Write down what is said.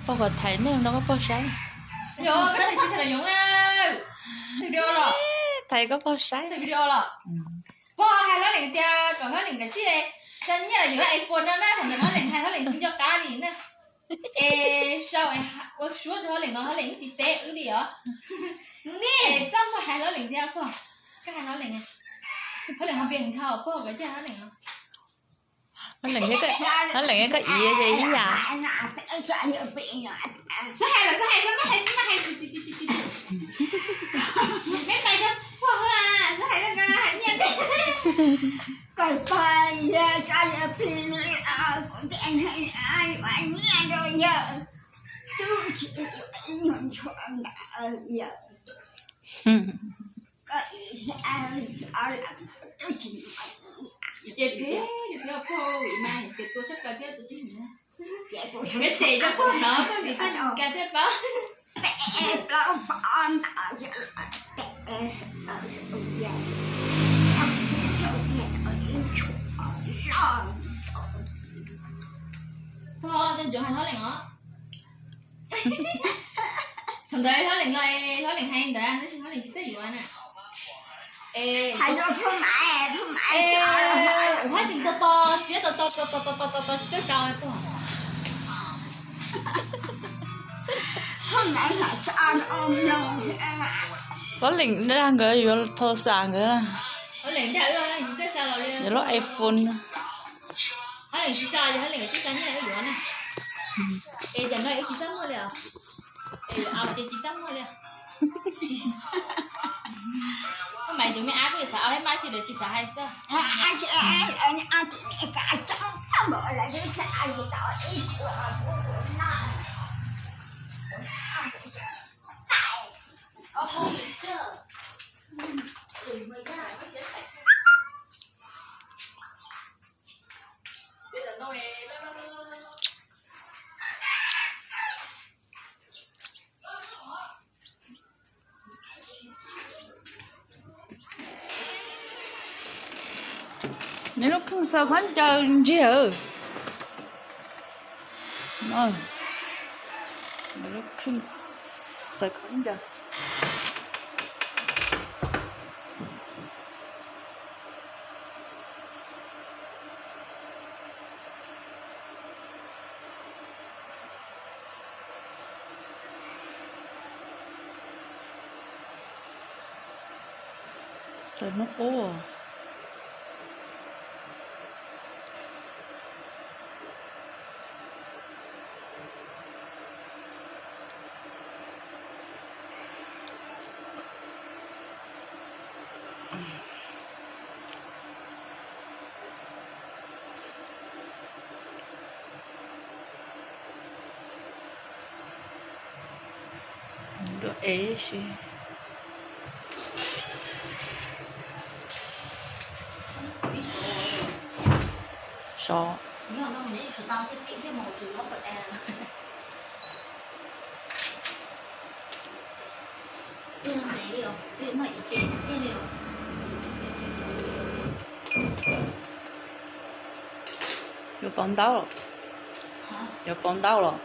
Pog kom thaiv neeg rau koj pog saib. Thaiv koj pog saib. Pog hais Hlob Leem tias kom Hlob Leem kav tsij li, xa nyiaj los yuav iPhone no na, thaum ntawd Hlob Leem hais Hlob Leem tsis nco qab li na. Es sau ua suab rau Hlob Leem no Hlob Leem tsis teb wb li os. Es txaj muag hais Hlob Leem thiab pog, koj hais Hlob Leem, Hlob Leem ho piav dhau pog kav tsij Hlob Leem. Hlob Leem, Hlob Leem koj ib ces ib yam. Xub hais los xub hais, xub maj hais, xub maj hais. Me pais cov pog hwb, xub hais rau nkawd hais nyiaj. Pog, yog tso yawg plig, kuv tias yuav nyiaj rau yawg, twb tsis yuav ib nyuag ntshua ntawd yawg. Koj ib, twb tsis, ces phem li phem pog, mas ces tua tshaj plaws thiab tus tib neeg. Ces kuv xav xav cov pog no pog nim pog nim kas thiaj paub. Peb plaub pov ntawd, tes tus yawg, tus yawg ib tshuam loj. Pog, cov ncuav hais Hlob Leem os. Thaum ntawd Hlob Leem no, Hlob Leem hais ntawd tab sis Hlob Leem tsis txawj yuav na. Es hais rau Phub Maiv, Phub Maiv, Hlob Leem tos tos txiav tos tos tos tos tos tos tsis txawj kau pog. Hlob Leem dag nkawd yuav thau xam nkawd, yuav lub iPhone. Hlob Leem tsis xa, Hlob Leem tsis xa nyiaj yuav na. Es cov no wb tsis txaj muag li os. Es yuav au ces tsis txaj muag li. Phub Maiv tus me ab kuj yuav xav au thiab mas tsis, lawv tsis xav hais xwb. Nws lub kheej xaws khaub ncaws ntsiag. Nws lub kheej xaws khaub ncaws. Xaws hnub qub. Dua ev si. Sov. Yuav pauv ntaub los? Yuav pauv ntaub los?